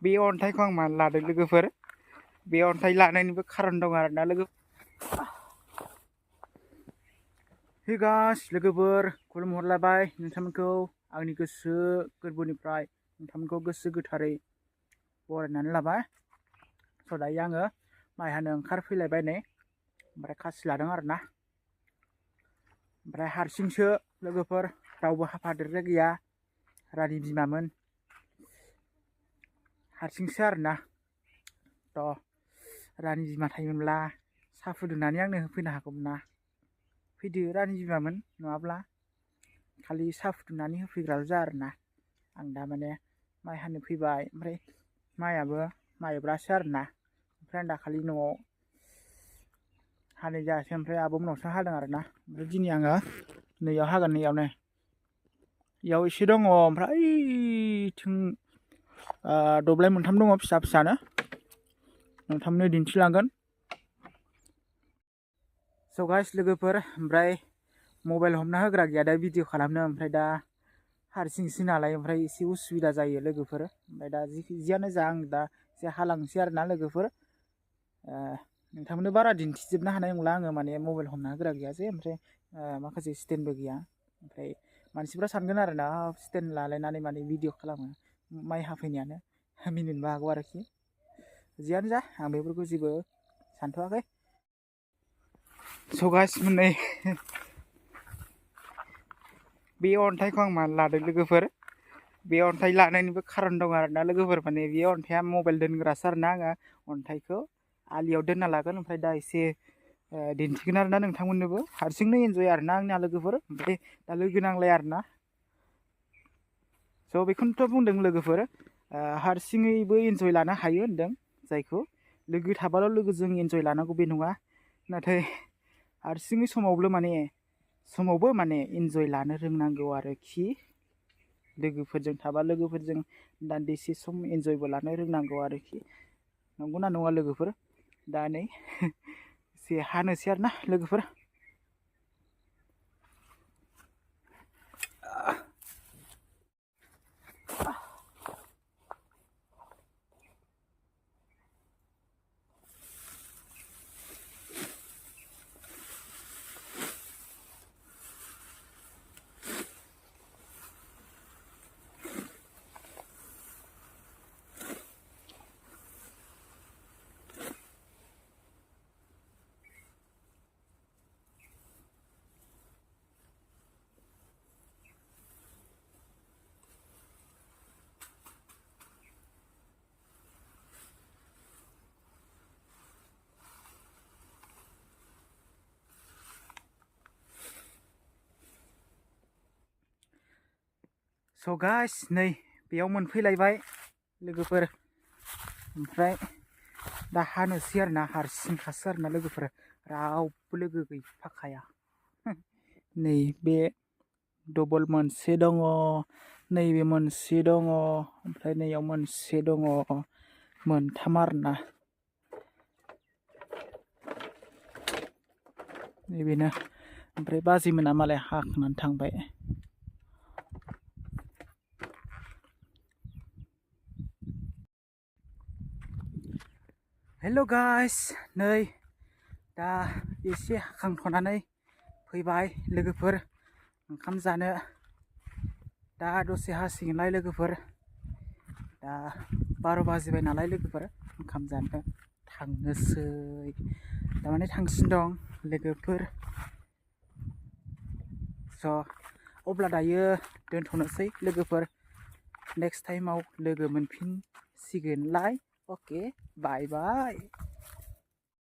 बे अन्थाइखौ आं मानो लादों लोगोफोर बे अन्थाइ लानायनिबो खारन दं आरोना लोगो हे गाइस लोगोफोर खुलुमहरलायबाय नोंथांमोनखौ आंनि गोसो गोरबोनिफ्राय नोंथांमोनखौ गोसो गोथारै बरायनानै लाबाय स' दायो आङो माइ हानो ओंखारफैलायबाय नै ओमफ्राय खासि लादों आरोना ओमफ्राय हारसिंसो लोगोफोर रावबो हाफादेरग्रा गैया रानि बिमामोन हारसिंसो आरोना थ' रानि बिमा थायोमोनब्ला साहा फुदुंनानै आंनो होफैनो हागौमोन ना फैदो रानि बिमामोन नङाब्ला खालि साहा फुदुंनानै होफैग्राल' जा आरोना आं दा माने माइ हानो फैबाय ओमफ्राय माइयाबो माइब्रासो आरोना ओमफ्राय आं दाखालि न'आव हानाय जायासै ओमफ्राय आब'मोनावसो हादों आरोना ओमफ्राय दिनै आङो नैयाव हागोन नैयावनो इयाव एसे दङ ओमफ्राय ओइथिं दब्लाय मोनथाम दङ फिसा फिसानो नोंथांमोननो दिन्थिलांगोन स' गाइस लोगोफोर ओमफ्राय मबाइल हमना होग्रा गैया दा भिडिअ खालामनो ओमफ्राय दा हारसिंसो नालाय ओमफ्राय एसे उसुबिदा जायो लोगोफोर ओमफ्राय दा जियानो जा आं दा एसे हालांसै आरोना लोगोफोर नोंथांमोननो बारा दिन्थिजोबनो हानाय नंला आङो माने मबाइल हमना होग्रा गैया जे ओमफ्राय माखासे स्टेन्डबो गैया ओमफ्राय मानसिफ्रा सानगोन आरोना स्टेन्ड लालायनानै माने भिडिअ खालामो माइ हाफैनायानो मिनिनोबो हागौ आरोखि जियानो जा आं बेफोरखौ जेबो सानथ'वाखै स' गाइस नै बे अन्थाइखौ आं मानो लादों लोगोफोर बे अन्थाइ लानायनिबो खारन दं आरोना लोगोफोर माने बे अन्थाइया मबाइल दोनग्रासो आरोना आङो अन्थाइखौ आलियाव दोनना लागोन ओमफ्राय दा एसे दिन्थिगोन आरोना नोंथांमोननोबो हारसिंनो इन्जय आरोना आंनिया लोगोफोर ओमफ्राय दा लोगो नांलाय आरोना स' बेखौनोथ' बुंदों लोगोफोर हारसिङैबो इन्जय लानो हायो होनदों जायखौ लोगो थाबाल' लोगोजों इन्जय लानांगौ बे नङा नाथाय हारसिङै समावबो माने इन्जय लानो रोंनांगौ आरोखि लोगोफोरजों थाबा लोगोफोरजों दान्दिसे सम इन्जयबो लानो रोंनांगौ आरोखि नंगौना नङा लोगोफोर दा नै एसे हानोसै आरोना लोगोफोर स' गाइस नै बेयाव मोनफैलायबाय लोगोफोर ओमफ्राय दा हानोसै आरोना हारसिंखासो आरोना लोगोफोर रावबो लोगो गैफाखाया नै बे डबल मोनसे दङ नैबे मोनसे दङ ओमफ्राय नैयाव मोनसे दङ मोनथाम आरोना नैबेनो ओमफ्राय बाजैमोना मालाय हाखांनानै थांबाय हेल' गाइस नै दा एसे हाखांथ'नानै फैबाय लोगोफोर ओंखाम जानो दा दसे हासिगोनलाय लोगोफोर दा 12 बाजिबाय नालाय लोगोफोर ओंखाम जानो थांनोसै दामाने थांसिन दं लोगोफोर स' अब्ला दायो दोनथ'नोसै लोगोफोर नेक्स्ट टाइमाव लोगो मोनफिनसिगोनलाय ओके बाय बाय